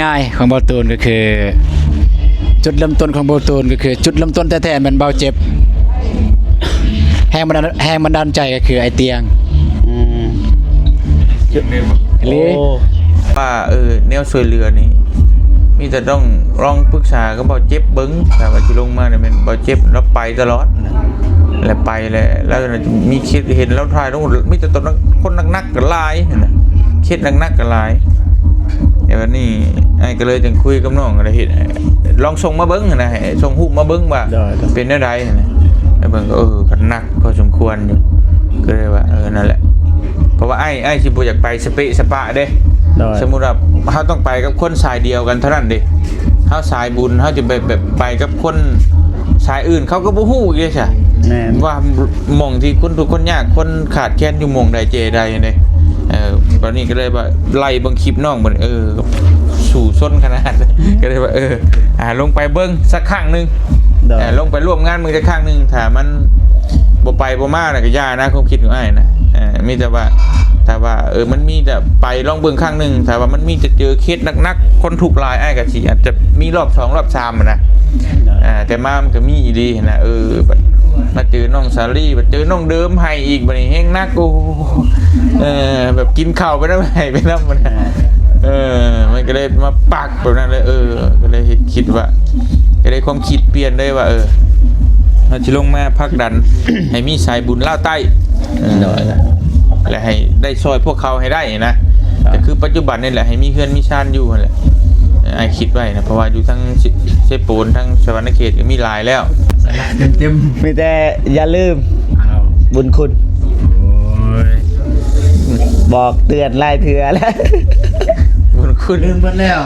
ງ່າຍຂອງເບົາຕູນກໍຄື ຈຸດເລີ່ມຕົ້ນຂອງເບົາຕູນກໍຄື ຈຸດເລີ່ມຕົ້ນແທ້ໆແມ່ນເບົາເຈັບ ແຮງບັນດານ ແຮງບັນດານໃຈກໍຄືອ້າຍຕຽງ ອືມ ອີ່ຫຼີ ໂອ້ ວ່າ ເອີ ແນວຊ່ວຍເຫຼືອນີ້ ມີແຕ່ຕ້ອງລອງປຶກສາກັບເບົາເຈັບເບິ່ງ ຖ້າວ່າຊິລົງມານີ້ແມ່ນເບົາເຈັບລາວໄປຕະຫຼອດນະ ແລະໄປແລ້ວ ແລ້ວມີຄລິບເຫັນລາວຖ່າຍລົງ ມີແຕ່ຕົວໜັກ ຄົນໜັກໆກໍຫຼາຍຫັ້ນນະ ເຄສໜັກໆກໍຫຼາຍ ແຕ່ບັດນີ້ອ້າຍກໍເລີຍຈັ່ງຄຸຍກັບນ້ອງ ກໍເລີຍເຮັດ ລອງສົ່ງມາເບິ່ງຫັ້ນນະ ໃຫ້ສົ່ງຮູບມາເບິ່ງວ່າ ໂດຍ ເປັນແນວໃດຫັ້ນນະ ແລ້ວເບິ່ງກໍ ເອີ ກໍໜັກພໍສົມຄວນຢູ່ ກໍເລີຍວ່າ ເອີ ນັ້ນແຫຼະ ເພາະວ່າອ້າຍ ອ້າຍຊິບໍ່ຢາກໄປສະເປະສະປະເດ້ ໂດຍ ສົມມຸດວ່າເຮົາຕ້ອງໄປກັບຄົນສາຍດຽວກັນເທົ່ານັ້ນເດ້ ເຮົາສາຍບຸນ ເຮົາຈະໄປແບບໄປກັບຄົນສາຍອື່ນ ເຂົາກໍບໍ່ຮູ້ອີກເດ້ຊະ ແມ່ນ ວ່າ ໝ່ອງທີ່ຄົນທຸກຄົນຍາກ ຄົນຂາດແຄນຢູ່ໝ່ອງໃດເຈໃດເດ້ ເອີ ບັດນີ້ກໍເລີຍວ່າໄລ່ເບິ່ງຄລິບນ້ອງບັດນີ້ ເອີ ສູ້ຊົນຂະໜາດ ກໍເລີຍວ່າ ເອີ ອ່າ ລົງໄປເບິ່ງສັກຄັ້ງໜຶ່ງ ໂດຍ ເອີ ລົງໄປຮ່ວມງານເບິ່ງຈັກຄັ້ງໜຶ່ງ ຖ້າມັນບໍ່ໄປບໍ່ມາແລ້ວກໍຢ່ານະ ຄວາມຄິດຂອງອ້າຍນະ ເອີ ມີແຕ່ວ່າ ຖ້າວ່າ ເອີ ມັນມີແຕ່ໄປລອງເບິ່ງຄັ້ງໜຶ່ງ ຖ້າວ່າມັນມີແຕ່ເຈີເຄສໜັກໆ ຄົນທຸກຫຼາຍ ອ້າຍກໍຊິອາດຈະມີລອບສອງລອບສາມຫັ້ນນະ ໂດຍ ອ່າ ແຕ່ມາມັນກໍມີອີ່ຫຼີຫັ້ນນະ ເອີ ບັດມາເຈີນ້ອງສາລີ ບັດເຈີນ້ອງເດີມໃຫ້ອີກ ບັດນີ້ແຮງໜັກ ໂອ້ ເອີ ແບບກິນເຂົ້າໄປນຳ ໄຫ້ໄປນຳ ເອີ ມັນກໍເລີຍມາປັກແບບນັ້ນເລີຍ ເອີ ກໍເລີຍເຮັດ ຄິດວ່າ ກໍເລີຍຄວາມຄິດປ່ຽນເລີຍວ່າ ເອີ ເຮົາຊິລົງມາຜັກດັນ ໃຫ້ມີສາຍບຸນລາວໃຕ້ ເອີ ໂດຍ ແລະໃຫ້ໄດ້ຊ່ອຍພວກເຂົາໃຫ້ໄດ້ນະ ກໍຄືປັດຈຸບັນນີ້ແຫຼະ ໃຫ້ມີເຮືອນມີຊານຢູ່ຫັ້ນແຫຼະ ອ້າຍຄິດໄວ້ນະ ເພາະວ່າຢູ່ທາງເຊໂປນ ທາງສະຫວັນນະເຂດກໍມີຫຼາຍແລ້ວ ເຕັມໆ ມີແຕ່ຢ່າລືມ ເອົາ ບຸນຄຸນ ໂອ້ຍ ບອກເຕືອນຫຼາຍເທື່ອແລ້ວ ບຸນຄຸນ ລືມເບິດແລ້ວ.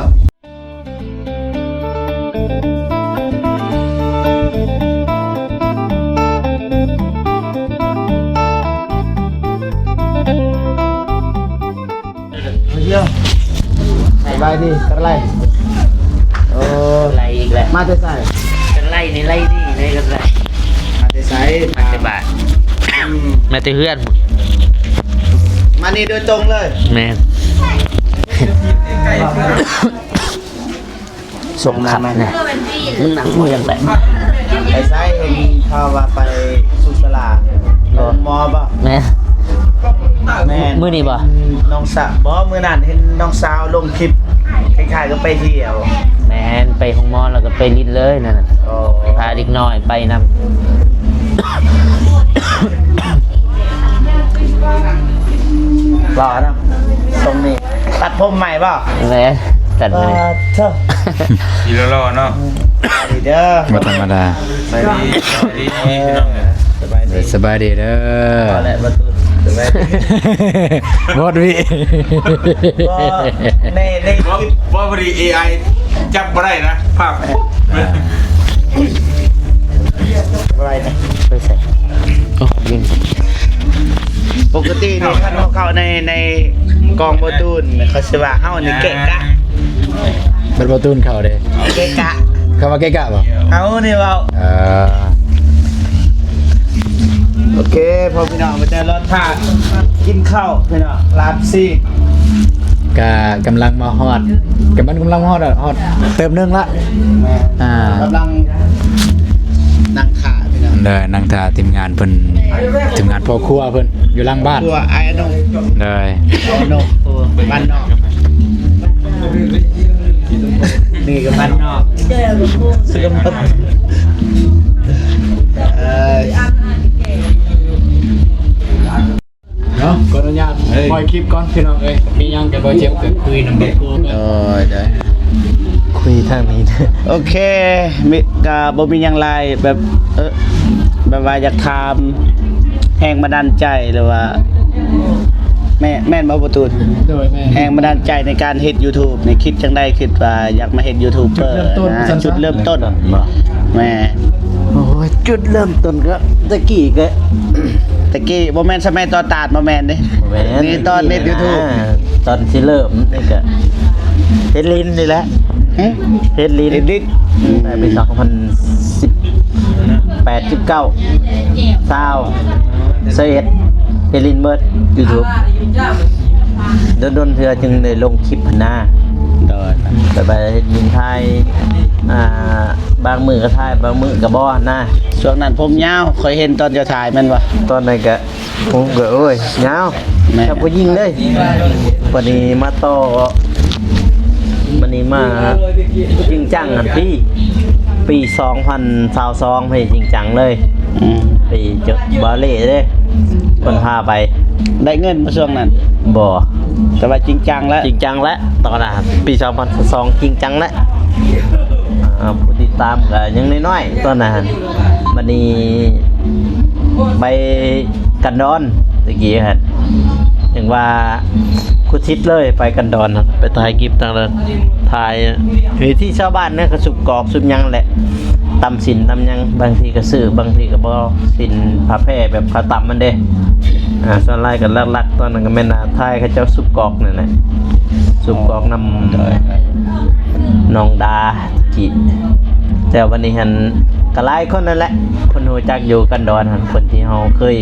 ສະບາຍດີ ກະໄລ ໂອ້ ກະໄລອີກແລ້ວ ມາແຕ່ໃສ? ກະໄລນີ້ໄລດີເດ້ ກະໄລ ມາແຕ່ໃສ? ມາແຕ່ບ້ານ ອືມ ມາແຕ່ເຮືອນ ມານີ້ໂດຍຕົງເລີຍ ແມ່ນ. ສົມຄັບນະ ມັນນັ່ງບໍ່ຢາກໄດ້ ໄປໃສ? ເຫັນຂ່າວວ່າໄປສຸດສາລາ ໄປໂຮງໝໍບໍ່? ແມ່ນ ແມ່ນ ມື້ນີ້ບໍ່? ນ້ອງສາວ ບໍ່ ມື້ນັ້ນເຫັນນ້ອງສາວລົງຄລິບ ຄ້າຍໆກັບໄປທ່ຽວ ແມ່ນ ໄປໂຮງໝໍແລ້ວກໍໄປຫຼິ້ນເລີຍນັ້ນນະ ໂອ້ ພາເດັກນ້ອຍໄປນຳ ຫຼໍ່ນະ ຊົງນີ້ ຕັດຜົມໃໝ່ບໍ່? ແມ່ນ ຕັດໃໝ່ ປາດເທີ ດີຫຼໍ່ໆເນາະ ດີເດີ ບໍ່ທຳມະດາ ສະບາຍດີ ສະບາຍດີພີ່ນ້ອງ ສະບາຍດີ ສະບາຍດີເດີ ພໍແລ້ວ ບໍ່ຕູນ ສະບາຍດີ ໝົດວິ ບໍ່ ໃນ ໃນ ບໍ່ ບໍ່ ພໍດີ ເອໄອ ຈັບບໍ່ໄດ້ນະ ພາບ ອ່າ ບໍ່ໄດ້ນະ ໄປໃສ? ໂອ້ ຍິງ ປົກກະຕິນີ້ ຄັນເຮົາເຂົ້າໃນ ໃນ ກອງບໍ່ຕູນ ເຂົາຊິວ່າເຮົານີ້ເກະກະ ບັດບໍ່ຕູນເຂົ້າເດ້ ເກະກະ ເຂົາວ່າເກະກະບໍ່? ເຮົານີ້ເວົ້າ ເອີ ໂອເຄ ພໍ່ພີ່ນ້ອງ ໄປແຕ່ລໍຖ້າກິນເຂົ້າພີ່ນ້ອງ ລາບຊີນ ກະກຳລັງມາຮອດ ກະມັນກຳລັງມາຮອດ ຮອດເຕີບໜຶ່ງລະ ແມ່ນ ອ່າ ກຳລັງນັ່ງຖ້າພີ່ນ້ອງ ເດີ ນັ່ງຖ້າທີມງານເພິ່ນ ທີມງານພໍ່ຄົວເພິ່ນ ຢູ່ຫຼັງບ້ານ ຄົວອ້າຍອະນົງ ໂດຍ ອະນົງ ບ້ານນອກ ນີ້ກໍບ້ານນອກ ເອີ ເນາະ ຂໍອະນຸຍາດປ່ອຍຄລິບກ່ອນພີ່ນ້ອງເອີຍ ມີຫຍັງກໍບໍ່ເຈັບກໍຄຸຍນຳບໍ່ຄູເນາະ ໂດຍ ໂດຍ ຄຸຍທາງນີ້ ໂອເຄ ມີ ກໍບໍ່ມີຫຍັງຫຼາຍ ແບບ ເອີ ແບບວ່າຢາກຖາມແຮງບັນດານໃຈ ຫຼືວ່າ ແມ່ນ ແມ່ນບໍ່ ບໍ່ຕູນ? ໂດຍ ແມ່ນ ແຮງບັນດານໃຈໃນການເຮັດຢູທູບນີ້ ຄິດຈັ່ງໃດ ຄິດວ່າຢາກມາເຮັດຢູທູບເບີນະ? ຈຸດເລີ່ມຕົ້ນ ຈຸດເລີ່ມຕົ້ນບໍ່? ແມ່ນ ໂອ້ຍ ຈຸດເລີ່ມຕົ້ນກໍຕະກີ້ກໍ ຕະກີ້ບໍ່ແມ່ນສະໄໝຕໍ່ຕາດ ບໍ່ແມ່ນເດ້ ບໍ່ແມ່ນ ນີ້ຕອນເຮັດຢູທູບ ອ່າ ຕອນຊິເລີ່ມນີ້ກໍເຮັດຫຼິ້ນນີ້ແຫຼະ ຫຶ? ເຮັດຫຼິ້ນ ເຮັດຫຼິ້ນ ແຕ່ປີສອງພັນສິບແປດ ສິບເກົ້າ ຊາວ ຊາວເອັດ ເຮັດຫຼິ້ນເບີດຢູທູບ ດົນໆເທື່ອຈຶ່ງໄດ້ລົງຄລິບຫັ້ນນາ ໂດຍ ໄປ ໄປຍິງຖ່າຍ ອ່າ ບາງມື້ກໍຖ່າຍ ບາງມື້ກໍບໍ່ນະ. ຊ່ວງນັ້ນຜົມຍາວ ຂ້ອຍເຫັນຕອນເຈົ້າຖ່າຍແມ່ນບໍ່? ຕອນນັ້ນກະ ຜົມກໍ ໂອ້ຍ ຍາວ ແມ່ນ ກັບຜູ້ຍິງເດ້. ບັດນີ້ມາຕໍ່ ບັດນີ້ມາຈິງຈັງຫັ້ນ ປີ ປີສອງພັນຊາວສອງ ໄປຈິງຈັງເລີຍ. ອືມ ໄປເຈີບ່າວເລ່ເດ້ ເພິ່ນພາໄປ. ໄດ້ເງິນບໍ່ຊ່ວງນັ້ນ? ບໍ່ ແຕ່ວ່າຈິງຈັງແລ້ວ ຈິງຈັງແລ້ວ ຕອນນັ້ນ ປີສອງພັນຊາວສອງ ຈິງຈັງແລ້ວ. ອ່າ ຜູ້ຕິດຕາມກໍຍັງນ້ອຍໆ ຕອນນັ້ນ. ບັດນີ້ໄປກັນດອນ ຕະກີ້ຫັ້ນ ເຖິງວ່າຄຸດສິດເລີຍ ໄປກັນດອນ ໄປຖ່າຍຄລິບທາງນັ້ນ ຖ່າຍວິຖີຊາວບ້ານນະ ກະສູບກອກສູບຫຍັງແຫຼະ ຕຳສິນນຳຫຍັງ ບາງທີກໍຊື້ ບາງທີກໍບໍ່ ສິນຜ້າແພແບບເຂົາຕຳຫັ້ນເດ້. ອ່າ ສ່ວນຫຼາຍກໍຫຼັກໆ ຕອນນັ້ນກໍແມ່ນ ອ່າ ຖ່າຍເຂົາເຈົ້າສູບກອກນັ້ນແຫຼະ ສູບກອກນຳ ໂດຍ ນ້ອງດາ ຕະກີ້. ແຕ່ວັນນີ້ຫັ້ນກໍຫຼາຍຄົນນັ້ນແຫຼະ ຄົນຮູ້ຈັກຢູ່ກັນດອນຫັ້ນ ຄົນທີ່ເຮົາເຄີຍ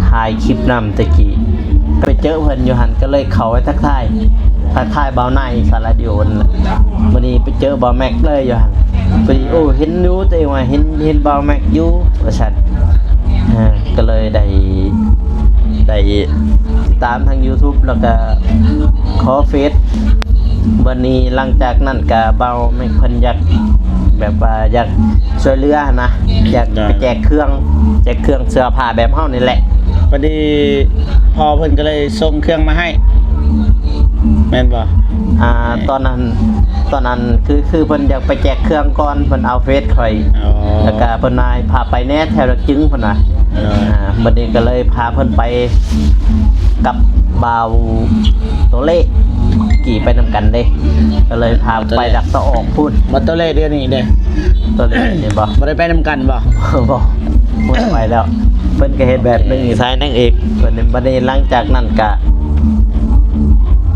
ຖ່າຍຄລິບນຳຕະກີ້ ໄປເຈີເພິ່ນຢູ່ຫັ້ນ ກໍເລີຍເຂົ້າໄປທັກທາຍ ທັກທາຍບ່າວນາຍສາລາດິໂອນ. ມື້ນີ້ໄປເຈີບ່າວແມັກເລີຍຢູ່ຫັ້ນ ພໍດີ ໂອ້ ເຫັນຢູ່ ຕົວເອງວ່າເຫັນ ເຫັນບ່າວແມັກຢູ່ ວ່າຊັ້ນ. ອ່າ ກໍເລີຍໄດ້ ໄດ້ຕິດຕາມທາງຢູທູບ ແລ້ວກໍຂໍເຟສ. ບັດນີ້ຫຼັງຈາກນັ້ນກໍບ່າວແມັກເພິ່ນຢາກ ແບບວ່າຢາກຊ່ວຍເຫຼືອຫັ້ນນະ ຢາກ ໄດ້ ໄປແຈກເຄື່ອງ ແຈກເຄື່ອງເສື້ອຜ້າແບບເຮົານີ້ແຫຼະ. ພໍດີພໍ່ເພິ່ນກໍເລີຍສົ່ງເຄື່ອງມາໃຫ້ ແມ່ນບໍ່? ອ່າ ຕອນນັ້ນ ຕອນນັ້ນຄື ຄືເພິ່ນຢາກໄປແຈກເຄື່ອງກ່ອນ ເພິ່ນເອົາເຟສຂ້ອຍ ອໍ ແລ້ວກະເພິ່ນວ່າໃຫ້ພາໄປແດ່ແຖວດາກຈຶງ ເພິ່ນວ່າ. ອໍ ອ່າ ບັດນີ້ກໍເລີຍພາເພິ່ນໄປກັບບ່າວໂຕເລ ຂີ່ໄປນຳກັນເດ້ ກໍເລີຍພາໄປດັກຕາອອກພຸ້ນ. ບໍ່ ໂຕເລດຽວນີ້ເດ້ ໂຕເລດນີ້ບໍ່ ບໍ່ໄດ້ໄປນຳກັນບໍ່? ບໍ່ ບໍ່ໄດ້ໄປແລ້ວ ເພິ່ນກໍເຮັດແບບໜຶ່ງ ສາຍນາງເອກ ເພິ່ນ. ບັດນີ້ຫຼັງຈາກນັ້ນກະ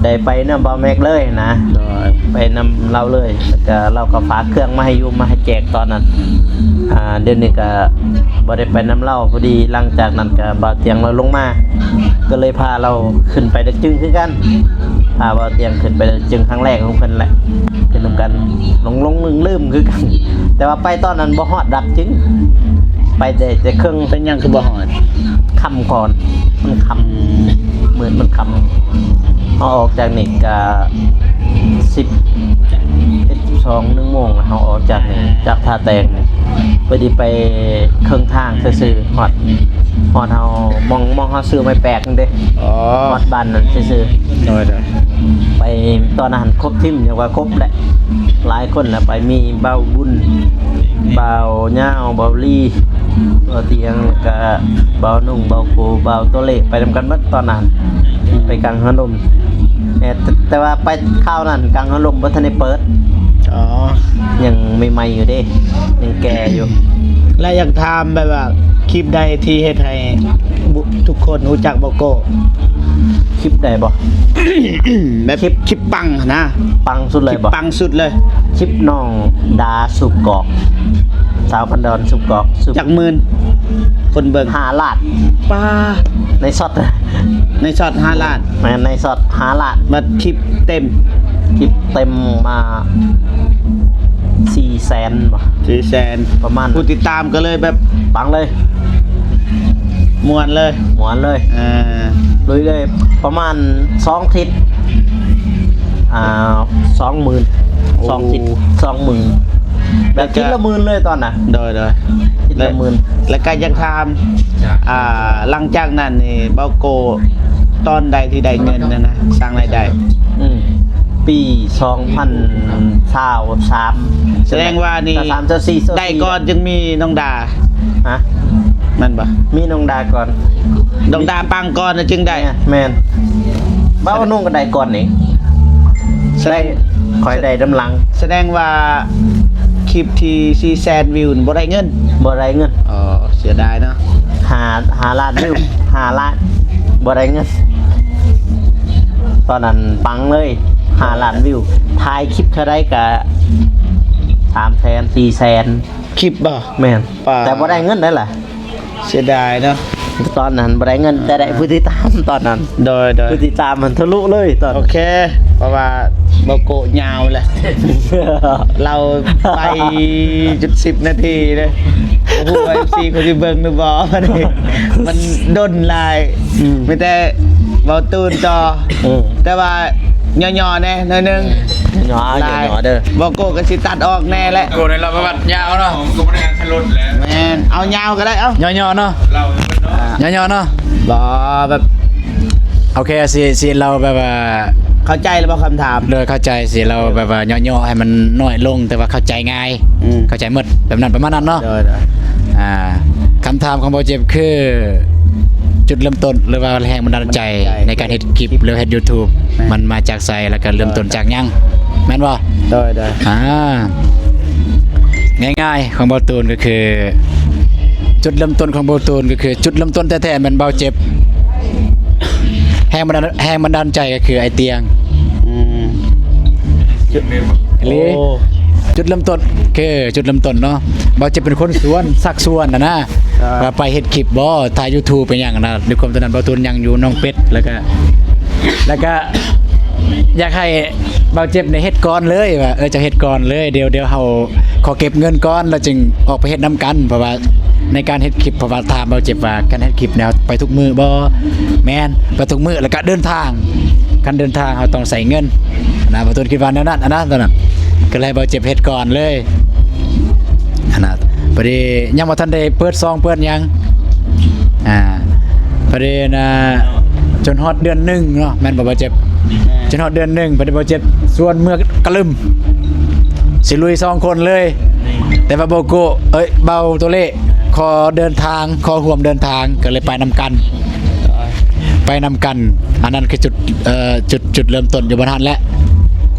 ໄດ້ໄປນຳບ່າວແມັກເລີຍນະ ໂດຍ ໄປນຳລາວເລີຍ ແລ້ວກະລາວກໍຝາກເຄື່ອງມາໃຫ້ຢູ່ ມາໃຫ້ແຈກຕອນນັ້ນ. ອ່າ ດຽວນີ້ກະບໍ່ໄດ້ໄປນຳລາວ ພໍດີຫຼັງຈາກນັ້ນກະບ່າວຕຽງລາວລົງມາ ກໍເລີຍພາລາວຂຶ້ນໄປດາກຈຶງຄືກັນ ພາບ່າວຕຽງຂຶ້ນໄປດາກຈຶງຄັ້ງແລກຂອງເພິ່ນແຫຼະ ຂຶ້ນນຳກັນ ຫຼົງໆລືມໆຄືກັນ ແຕ່ວ່າໄປຕອນນັ້ນບໍ່ຮອດດາກຈຶງ ໄປໄດ້ແຕ່ເຄິ່ງ. ເປັນຫຍັງຄືບໍ່ຮອດ? ຄ່ຳກ່ອນ ມັນຄ່ຳ ອືມ ມື້ມັນຄ່ຳ ເຮົາອອກຈາກນີ້ກະສິບເອັດ ສິບສອງ ໜຶ່ງໂມງ ເຮົາອອກຈາກນີ້ ຈາກທ່າແຕງນີ້ ພໍດີໄປເຄິ່ງທາງຊື່ໆ ຮອດ ຮອດເຮົາ ໝ່ອງ ໝ່ອງເຮົາຊື້ໄມ້ແປກນັ້ນເດ້. ອໍ ຮອດບ້ານນັ້ນຊື່ໆ ໂດຍໆ ໄປຕອນນັ້ນຄົບທີມ ເອີ້ນວ່າຄົບແຫຼະ ຫຼາຍຄົນລະໄປ ມີບ່າວບຸນ ບ່າວຍາວ ບ່າວລີ ບ່າວຕຽງ ແລ້ວກະບ່າວໜຸ່ງ ບ່າວໂກ ບ່າວໂຕເລ ໄປນຳກັນໝົດຕອນນັ້ນ ໄປກັງຫົວລົມ. ແຕ່ ແຕ່ວ່າໄປຄາວນັ້ນກັງຫົວລົມບໍ່ທັນໄດ້ເປີດ ອໍ ຍັງໃໝ່ໆຢູ່ເດ້ ຍັງແກ່ຢູ່. ແລະ ຢາກຖາມແບບວ່າ ຄລິບໃດທີ່ເຮັດໃຫ້ ທຸກຄົນຮູ້ຈັກບ່າວໂກ້? ຄລິບໃດບໍ? ແບບ ຄລິບ ຄລິບປັງຫັ້ນນະ ປັງສຸດເລີຍບໍ? ຄລິບປັງສຸດເລີຍ ຄລິບນ້ອງດາສູບກອກ ສາວກັນດອນສູບກອກ ສູບ ຈັກໝື່ນຄົນເບິ່ງ? ຫ້າລ້ານ. ປ້າ ໃນຊັອດ ໃນຊັອດຫ້າລ້ານ. ແມ່ນ ໃນຊັອດຫ້າລ້ານ. ບັດຄລິບເຕັມ? ຄລິບເຕັມມາສີ່ແສນບໍ? ສີ່ແສນ ປະມານ ຜູ້ຕິດຕາມກໍເລີຍແບບ ປັງເລີຍ ມ່ວນເລີຍ ມ່ວນເລີຍ ເອີ ລຸຍເລີຍ ປະມານສອງທິດ ອ່າ ສອງໝື່ນ ໂອ້ ສອງທິດ ສອງໝື່ນ ແບບທິດລະໝື່ນເລີຍຕອນນະ. ໂດຍໆ ທິດລະໝື່ນ. ແລ້ວກໍຢາກຖາມ ອ່າ ຫຼັງຈາກນັ້ນນີ້ ບ່າວໂກ້ ຕອນໃດທີ່ໄດ້ເງິນນັ້ນນະ ສ້າງລາຍໄດ້? ອືມ ປີສອງພັນຊາວສາມ ສາມ ຊາວສາມ ຊາວສີ່ ໄດ້ກ່ອນຈຶ່ງມີນ້ອງດາ. ຮະ? ແມ່ນບໍ່? ມີນ້ອງດາກ່ອນ ນ້ອງດາປັງກ່ອນນະຈຶ່ງໄດ້. ແມ່ນ ແມ່ນ ບ່າວໜຸ່ງກໍໄດ້ກ່ອນນີ້ ສະແດງ ຂ້ອຍໄດ້ນຳຫຼັງ. ສະແດງວ່າຄລິບທີ່ສີ່ແສນວິວນີ້ບໍ່ໄດ້ເງິນ? ບໍ່ໄດ້ເງິນ. ອໍ ເສຍດາຍເນາະ. ຫ້າ ຫ້າລ້ານວິວ ຫ້າລ້ານ ບໍ່ໄດ້ເງິນ. ຕອນນັ້ນປັງເລີຍ ຫ້າລ້ານວິວ ຖ່າຍຄລິບເທົ່າໃດກະສາມແສນ ສີ່ແສນ. ຄລິບບໍ? ແມ່ນ ປາ ແຕ່ບໍ່ໄດ້ເງິນໄດ້ລະ. ເສຍດາຍເນາະ. ແ ຕອນນັ້ນບໍ່ໄດ້ເງິນ ແຕ່ໄດ້ຜູ້ຕິດຕາມຕອນນັ້ນ. ໂດຍໆ ຜູ້ຕິດຕາມມັນທະລຸເລີຍຕອນ ໂອເຄ ເພາະວ່າບໍ່ໂກະຍາວແຫຼະ ລາວໄປຈົນສິບນາທີເດ້ ບໍ່ຮູ້ວ່າເອັຟຊີເຂົາຊິເບິ່ງຫຼືບໍ່ ມັນດົນຫຼາຍ ອືມ ມີແຕ່ເວົ້າຕູນຕໍ່ ອືມ ແຕ່ວ່າຫຍໍ້ໆແດ່ໜ້ອຍໜຶ່ງ ຫຍໍ້ໆເດີ ບໍ່ໂກະກໍຊິຕັດອອກແດ່ແຫຼະ ໂກະໃນລາວປະຫວັດຍາວເນາະ ແມ່ນ ເອົາຍາວກໍໄດ້ ເອົາຫຍໍ້ໆເນາະ ຫຍໍ້ໆເນາະ ບໍ່ແບບ ໂອເຄ ຊິ ຊິເລົ່າແບບວ່າ ເຂົ້າໃຈແລ້ວບໍ່ຄຳຖາມ? ໂດຍ ເຂົ້າໃຈ ຊິເລົ່າແບບວ່າຫຍໍ້ໆໃຫ້ມັນນ້ອຍລົງ ແຕ່ວ່າເຂົ້າໃຈງ່າຍ ອືມ ເຂົ້າໃຈໝົດ ແບບນັ້ນ ປະມານນັ້ນເນາະ ໂດຍໆ ອ່າ ຄຳຖາມຂອງບ່າວເຈັບຄື ຈຸດເລີ່ມຕົ້ນ ຫຼືວ່າແຮງບັນດານໃຈໃນການເຮັດຄລິບ ຫຼືເຮັດຢູທູບ ແມ່ນ ມັນມາຈາກໃສ ແລ້ວກໍເລີ່ມຕົ້ນຈາກຫຍັງ ແມ່ນບໍ່? ໂດຍໆ ອ່າ ງ່າຍໆ ຂອງບ່າວຕູນກໍຄື ຈຸດເລີ່ມຕົ້ນຂອງບ່າວຕູນກໍຄື ຈຸດເລີ່ມຕົ້ນແທ້ໆແມ່ນບ່າວເຈັບ ແຮງບັນດານ ແຮງບັນດານໃຈກໍຄືອ້າຍຕຽງ ອືມ ຈຸດ ອີ່ຫຼີ ໂອ້ ຈຸດເລີ່ມຕົ້ນ ຄືຈຸດເລີ່ມຕົ້ນເນາະ ບ່າວເຈັບເປັນຄົນຊວນ ຊັກຊວນຫັ້ນນະ ອ່າ ວ່າໄປເຮັດຄລິບບໍ່ ຖ່າຍຢູທູບ ເປັນຫຍັງຫັ້ນນະ ດ້ວຍຄວາມຕອນນັ້ນບ່າວຕູນຍັງຢູ່ໜອງເປັດ ແລ້ວກະ ແລ້ວກະຢາກໃຫ້ບ່າວເຈັບນີ້ເຮັດກ່ອນເລີຍ ວ່າ ເອີ ເຈົ້າເຮັດກ່ອນເລີຍ ດຽວ ດຽວເຮົາຂໍເກັບເງິນກ່ອນ ແລ້ວຈຶ່ງອອກໄປເຮັດນຳກັນ ເພາະວ່າໃນການເຮັດຄລິບ ເພາະວ່າຖາມບ່າວເຈັບວ່າ ການເຮັດຄລິບນີ້ໄປທຸກມື້ບໍ່? ແມ່ນ ໄປທຸກມື້ ແລ້ວກະເດີນທາງ ຄັນເດີນທາງເຮົາຕ້ອງໃຊ້ເງິນນະ ບ່າວຕູນຄິດວ່າແນວນັ້ນຫັ້ນນະ ຕອນນັ້ນ ກໍເລີຍໃຫ້ບ່າວເຈັບເຮັດກ່ອນເລີຍ ຫັ້ນນະ ພໍດີຍັງບໍ່ທັນໄດ້ເປີດຊອງເປີດຫຍັງ ອ່າ ພໍດີນະ ຈົນຮອດເດືອນໜຶ່ງເນາະ ແມ່ນບໍ່ບ່າວເຈັບ? ແມ່ນ ຈົນຮອດເດືອນໜຶ່ງ ພໍດີບ່າວເຈັບຊວນເມືອກະລຶມ ຊິລຸຍສອງຄົນເລີຍ ແຕ່ວ່າບໍ່ໂກະ ເອີຍ ເບົາໂຕເລ ຂໍເດີນທາງ ຂໍຮ່ວມເດີນທາງ ກໍເລີຍໄປນຳກັນ ໄປນຳກັນ ອັນນັ້ນຄືຈຸດ ເອີ ຈຸດ ຈຸດເລີ່ມຕົ້ນຢູ່ບ່ອນຫັ້ນແຫຼະ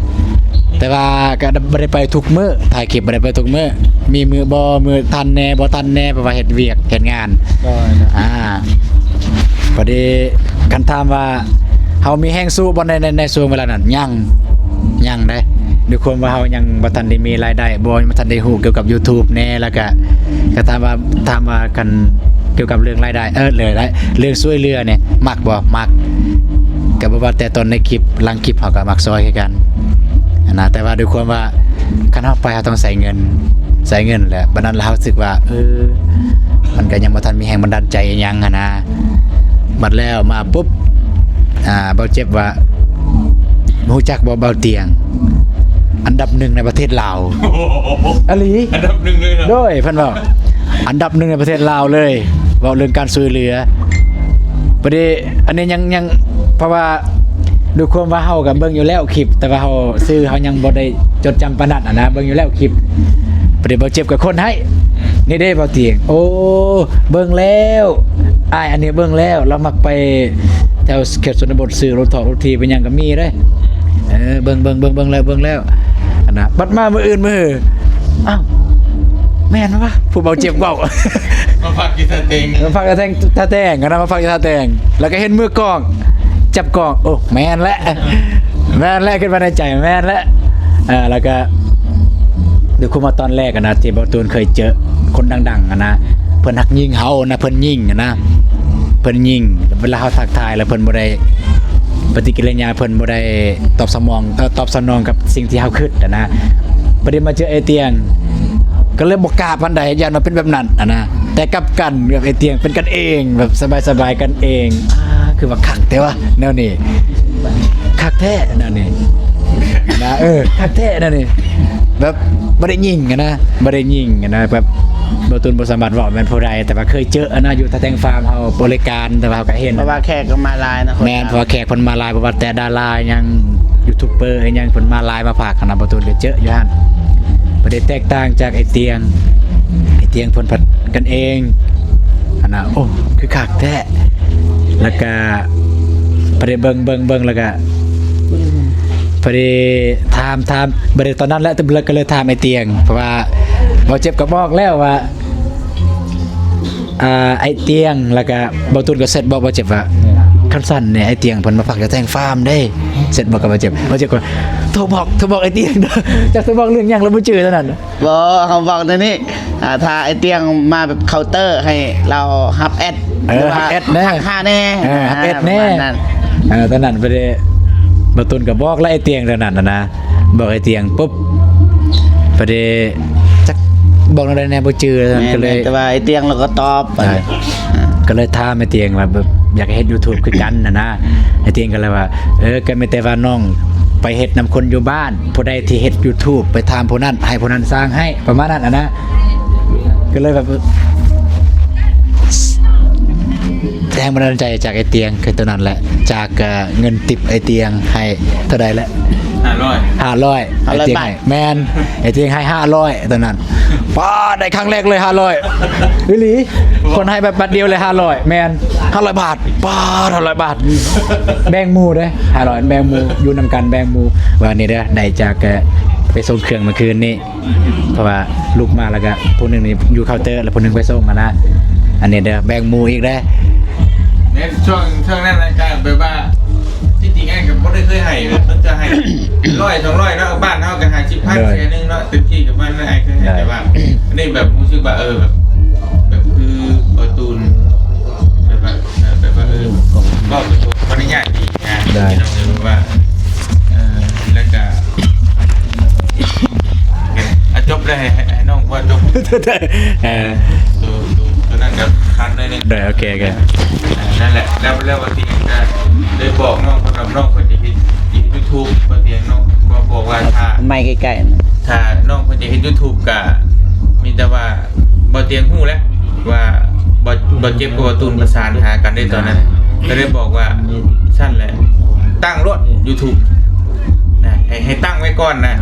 ແຕ່ວ່າກໍບໍ່ໄດ້ໄປທຸກມື້ ຖ່າຍຄລິບບໍ່ໄດ້ໄປທຸກມື້ ມີມື້ບໍ່ ມື້ທັນແດ່ ບໍ່ທັນແດ່ ເພາະວ່າເຮັດວຽກເຮັດງານ ໂດຍ ອ່າ ພໍດີ ຄັນຖາມວ່າເຮົາມີແຮງສູ້ບໍ່ໃນ ໃນ ໃນຊ່ວງເວລານັ້ນ? ຍັງ ຍັງເດ້ ດ້ວຍຄວາມວ່າເຮົາຍັງບໍ່ທັນໄດ້ມີລາຍໄດ້ ບໍ່ ຍັງບໍ່ທັນໄດ້ຮູ້ກ່ຽວກັບຢູທູບແດ່ ແລ້ວກະ ກໍຖາມວ່າ ຖາມວ່າຄັນກ່ຽວກັບເລື່ອງລາຍໄດ້ ເອີ ເລື່ອງລາຍໄດ້ ເລື່ອງຊ່ວຍເຫຼືອນີ້ມັກບໍ່? ມັກ ກໍບໍ່ວ່າແຕ່ຕອນໃນຄລິບ ຫຼັງຄລິບເຮົາກໍມັກຊ່ອຍຄືກັນຫັ້ນນະ ແຕ່ວ່າດ້ວຍຄວາມວ່າຄັນເຮົາໄປເຮົາຕ້ອງໃຊ້ເງິນ ໃຊ້ເງິນແຫຼະ ບັດນັ້ນລະເຮົາຮູ້ສຶກວ່າ ເອີ ມັນກໍຍັງບໍ່ທັນມີແຮງບັນດານໃຈອີ່ຫຍັງຫັ້ນນະ ບັດແລ້ວມາປຸບ ອ່າ ບ່າວເຈັບວ່າ ຮູ້ຈັກບໍ່ ບ່າວຕຽງ ອັນດັບໜຶ່ງໃນປະເທດລາວ ອີ່ຫຼີ ອັນດັບໜຶ່ງເລີຍເນາະ ໂດຍ ເພິ່ນເວົ້າ ອັນດັບໜຶ່ງໃນປະເທດລາວເລີຍ ເວົ້າເລື່ອງການຊ່ວຍເຫຼືອ ພໍດີ ອັນນີ້ຍັງ ຍັງ ເພາະວ່າດ້ວຍຄວາມວ່າເຮົາກໍເບິ່ງຢູ່ແລ້ວຄລິບ ແຕ່ວ່າເຮົາ ຊື່ເຮົາຍັງບໍ່ໄດ້ຈົດຈຳປານນັ້ນຫັ້ນນະ ເບິ່ງຢູ່ແລ້ວຄລິບ ພໍດີບ່າວເຈັບກໍຄົ້ນໃຫ້ ນີ້ເດ້ບ່າວຕຽງ ໂອ້ ເບິ່ງແລ້ວ ອ້າຍອັນນີ້ເບິ່ງແລ້ວ ລາວມັກໄປແຖວເຂດຊົນນະບົດ ຊື້ລົດຖອກລົດຖີບໄປຫຍັງກໍມີເດ້ ເອີ ເບິ່ງ ເບິ່ງ ເບິ່ງ ເບິ່ງແລ້ວ ເບິ່ງແລ້ວ ອັນນະ ບັດມາມື້ອື່ນມື້ ອ້າວ ແມ່ນວະ ຜູ້ບ່າວເຈັບເວົ້າ ມາພັກຢູ່ທ່າແຕງ ມາພັກທ່າແຕງ ທ່າແຕງຫັ້ນນະ ມາພັກຢູ່ທ່າແຕງ ແລ້ວກໍເຫັນມືກ້ອງ ຈັບກ້ອງ ໂອ້ ແມ່ນແຫຼະ ແມ່ນແຫຼະ ຄິດວ່າໃນໃຈ ແມ່ນແຫຼະ ເອີ ແລ້ວກໍ ດ້ວຍຄວາມວ່າຕອນແລກຫັ້ນນະ ທີ່ບ່າວຕູນເຄີຍເຈີຄົນດັງໆຫັ້ນນະ ເພິ່ນຮັກຍິງເຮົານະ ເພິ່ນຍິງຫັ້ນນະ ເພິ່ນຍິງ ເວລາເຮົາທັກທາຍແລ້ວເພິ່ນບໍ່ໄດ້ ປະຕິກິລິຍາເພິ່ນບໍ່ໄດ້ຕອບສະໝອງ ເອີ ຕອບສະໜອງກັບສິ່ງທີ່ເຮົາຄິດຫັ້ນນະ ບໍ່ໄດ້ມາເຈີອ້າຍຕຽງ ກໍເລີຍບໍ່ກ້າປານໃດ ຢ້ານວ່າເປັນແບບນັ້ນຫັ້ນນະ ແຕ່ກັບກັນກັບອ້າຍຕຽງເປັນກັນເອງ ແບບສະບາຍໆກັນເອງ ອ່າ ຄືວ່າຄັກແທ້ວະ ແນວນີ້ ຄັກແທ້ແນວນີ້ນະ ເອີ ຄັກແທ້ແນວນີ້ ແບບບໍ່ໄດ້ຍິງຫັ້ນນະ ບໍ່ໄດ້ຍິງຫັ້ນນະ ແບບ ບ່າວຕູນບໍ່ສາມາດເວົ້າແມ່ນຜູ້ໃດ ແຕ່ວ່າເຄີຍເຈີຫັ້ນນະ ຢູ່ທ່າແຕງຟາມເຮົາບໍລິການ ແຕ່ວ່າເຮົາກໍເຫັນ ເພາະວ່າແຂກກໍມາຫຼາຍນະ ແມ່ນ ເພາະວ່າແຂກເພິ່ນມາຫຼາຍ ບໍ່ວ່າແຕ່ດາລາຫຍັງ ຢູທູບເບີຫຍັງ ເພິ່ນມາຫຼາຍມາພັກຫັ້ນນະ ບ່າວຕູນກໍເຈີຢູ່ຫັ້ນ ບໍ່ໄດ້ແຕກຕ່າງຈາກອ້າຍຕຽງ ອ້າຍຕຽງເພິ່ນພັດກັນເອງຫັ້ນນະ ໂອ້ ຄືຄັກແທ້ ແລ້ວກະ ພໍດີເບິ່ງ ເບິ່ງ ເບິ່ງ ແລ້ວກະ ພໍດີຖາມ ຖາມ ບໍ່ໄດ້ຕອນນັ້ນແຫຼະ ແຕ່ເລີຍ ກໍເລີຍຖາມອ້າຍຕຽງ ເພາະວ່າບ່າວເຈັບກໍບອກແລ້ວວ່າ ອ່າ ອ້າຍຕຽງ ແລ້ວກະບ່າວຕູນກໍແຊັດບອກບ່າວເຈັບວ່າ ເອີ ຄັນຊັ້ນນີ້ ອ້າຍຕຽງເພິ່ນມາພັກຢູ່ແທ່ງຟາມເດ້. ເສັດບໍ່ກັບບ່າວເຈັບ? ບ່າວເຈັບກໍໂທບອກ ໂທບອກອ້າຍຕຽງ ຈັກໂທບອກເລື່ອງຫຍັງລະບໍ່ຈື່ເທົ່ານັ້ນ. ບໍ່ ເຮົາບອກແນວນີ້ ອ່າ ຖ້າອ້າຍຕຽງມາແບບເຄົາເຕີ ໃຫ້ລາວຮັບແອັດ ເອີ ຮັບແອັດແດ່ ທັກຫາແດ່ ເອີ ຮັບແອັດແດ່ ປະມານນັ້ນ. ເອີ ຕອນນັ້ນໄປເດ້ ບ່າວຕຸນກໍບອກລະອ້າຍຕຽງຕອນນັ້ນນະ ບອກອ້າຍຕຽງປຸບ ປະເດ ຈັກບອກແນວໃດແດ່ບໍ່ຈື່ ແມ່ນ ກໍເລີຍ ແຕ່ວ່າອ້າຍຕຽງລາວກໍຕອບ ເອີ ກໍເລີຍຖາມອ້າຍຕຽງວ່າແບບຢາກເຮັດ YouTube ຄືກັນຫັ້ນນະ. ອ້າຍຕຽງກໍເລີຍວ່າ ເອີ ກໍມີແຕ່ວ່ານ້ອງໄປເຮັດນຳຄົນຢູ່ບ້ານ ຜູ້ໃດທີ່ເຮັດ YouTube ໄປຖາມຜູ້ນັ້ນ ໃຫ້ຜູ້ນັ້ນສ້າງໃຫ້ ປະມານນັ້ນຫັ້ນນະ. ກໍເລີຍແບບ ແຮງບັນດານໃຈຈາກອ້າຍຕຽງ ຄືຕົວນັ້ນແຫຼະ ຈາກ ເອີ ເງິນຕິບອ້າຍຕຽງໃຫ້ເທົ່າໃດແຫຼະ? ຫ້າຮ້ອຍ ຫ້າຮ້ອຍ ຫ້າຮ້ອຍບາດ. ແມ່ນ ອ້າຍຕຽງໃຫ້ຫ້າຮ້ອຍຕອນນັ້ນ. ປ້າ ໄດ້ຄັ້ງແລກເລີຍຫ້າຮ້ອຍ ອີ່ຫຼີ ຄົນໃຫ້ແບບບາດດຽວເລີຍຫ້າຮ້ອຍ. ແມ່ນ ຫ້າຮ້ອຍບາດ ປ້າ ຫ້າຮ້ອຍບາດ ແບ່ງໝູ່ເດ້ ຫ້າຮ້ອຍ ແບ່ງໝູ່ ຢູ່ນຳກັນແບ່ງໝູ່. ວ່ານີ້ເດີ ໄດ້ຈາກ ເອີ ໄປສົ່ງເຄື່ອງມື້ຄືນນີ້ ເພາະວ່າລຸກມາແລ້ວກະຜູ້ໜຶ່ງນີ້ຢູ່ເຄົາເຕີ ແລ້ວຜູ້ໜຶ່ງໄປສົ່ງຫັ້ນນະ. ອັນນີ້ເດີ ແບ່ງໝູ່ອີກເດ້. ໃນຊ່ວງ ຊ່ວງນັ້ນນະ ກະແບບວ່າ ທີ່ຈິງອ້າຍກໍບໍ່ໄດ້ເຄີຍໃຫ້ ເພິ່ນຈະໃຫ້ຮ້ອຍ ສອງຮ້ອຍເນາະ ບ້ານເຮົາກໍຫ້າສິບພັນ ໂດຍ ແສນໜຶ່ງເນາະ ເຕັມທີ່ກັບມັນນະ ອ້າຍເຄີຍໃຫ້. ໂດຍ ແຕ່ວ່າອັນນີ້ແບບຮູ້ສຶກວ່າ ເອີ ແບບ ແບບຄືບ່າວຕູນ ແບບວ່າ ເອີ ແບບວ່າ ເອີ ເວົ້າໄປໂທດ ຂໍອະນຸຍາດດີນະ ໂດຍ ພີ່ນ້ອງ ແບບວ່າ ເອີ ແລ້ວກະ ອ່ະ ຈົບເລີຍ ໃຫ້ ໃຫ້ ໃຫ້ນ້ອງເວົ້າຈົບ ເອີ ໂຕ ໂຕ ໂຕນັ້ນກໍຄັນໜ້ອຍໜຶ່ງ. ໂດຍ ໂອເຄ ໂອເຄ ອ່າ ນັ້ນແຫຼະ ແລ້ວ ແລ້ວວ່າຕິງກໍໄດ້ບອກນ້ອງເພິ່ນວ່າ ນ້ອງເພິ່ນຈະເຮັດ ເຮັດ YouTube ວ່າຕິງ ນ້ອງບອກ ບອກວ່າຖ້າ ໄມໃກ້ໆ ຖ້ານ້ອງເພິ່ນຈະເຮັດ YouTube ກໍມີແຕ່ວ່າ ບໍ່ຕຽງຮູ້ແລ້ວວ່າ ບໍ່ ບໍ່ເຈັບກັບບໍ່ຕູນປະສານຫາກັນເດ້ຕອນນັ້ນ ກໍເລີຍບອກວ່າ ຊັ້ນແຫຼະ ຕັ້ງໂລດ YouTube ນະ ໃຫ້ ໃຫ້ຕັ້ງໄວ້ກ່ອນນະ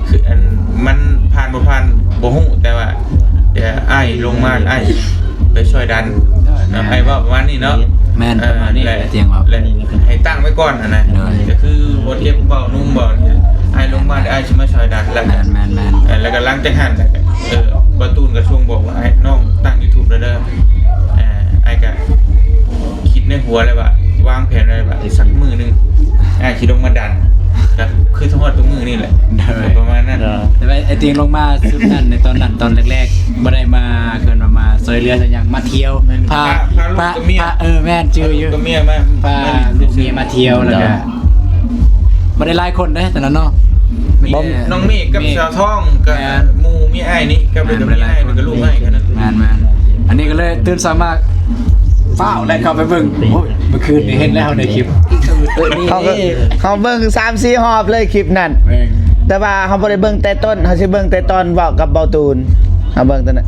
ຄືອັນ ມັນຜ່ານບໍ່ຜ່ານບໍ່ຮູ້ ແຕ່ວ່າດຽວອ້າຍລົງມາ ອ້າຍໄປຊ່ອຍດັນ ອ້າຍເວົ້າປະມານນີ້ເນາະ. ແມ່ນ ປະມານນີ້ແຫຼະ ຕຽງເວົ້າ ແລະ ໃຫ້ຕັ້ງໄວ້ກ່ອນຫັ້ນນະ ກໍຄືບໍ່ເຈັບບໍ່ນຸ່ງບໍ່ ອ້າຍລົງມາ ດຽວອ້າຍຊິມາຊ່ອຍດັນ ແລ້ວ ແມ່ນໆ ເອີ ແລ້ວກໍຫຼັງຈາກຫັ້ນ ເອີ ບ່າວຕູນກໍສົ່ງບອກວ່າ ໃຫ້ນ້ອງຕັ້ງ YouTube ແລ້ວເດີ ເອີ ອ້າຍກໍຄິດໃນຫົວແລ້ວວ່າ ວາງແຜນໄວ້ວ່າ ອີກສັກມື້ໜຶ່ງ ອ້າຍຊິລົງມາດັນ ກໍຄືຊິຮອດທຸກມື້ນີ້ແຫຼະ ປະມານນັ້ນ. ແຕ່ວ່າໄອ້ຕຽງລົງມາຊຸດນັ້ນ ໃນຕອນນັ້ນ ຕອນແລກໆ ບໍ່ໄດ້ມາ ເອີ້ນວ່າມາຊ່ວຍເຫຼືອ ຫຍັງ ມາທ່ຽວ ພາ ພາ ພາ ເອີ ແມ່ນ ຈື່ຢູ່ ພາລູກເມຍມາ ພາລູກເມຍມາທ່ຽວ ແລ້ວກໍ ບໍ່ໄດ້ຫຼາຍຄົນເດ້ຕອນນັ້ນເນາະ ມີແຕ່ນ້ອງເມກກັບສາວທອງ ກັບໝູ່ເມຍອ້າຍນີ້ ກັບເມຍອ້າຍ ແລ້ວກໍລູກອ້າຍແຄ່ນັ້ນ. ແມ່ນໆ ອັນນີ້ກໍເລີຍຕື່ນເຊົ້າມາ ຟ້າວແລ່ນເຂົ້າໄປເບິ່ງ ໂອ້ຍ ເມື່ອຄືນນີ້ເຫັນແລ້ວໃນຄລິບ ເຮົາກໍ ເຮົາເບິ່ງສາມສີ່ຮອບເລີຍຄລິບນັ້ນ ແມ່ນ ແຕ່ວ່າເຮົາບໍ່ໄດ້ເບິ່ງແຕ່ຕົ້ນ ເຮົາຊິເບິ່ງແຕ່ຕອນເວົ້າກັບບ່າວຕູນ ເຮົາເບິ່ງຕອນນັ້ນ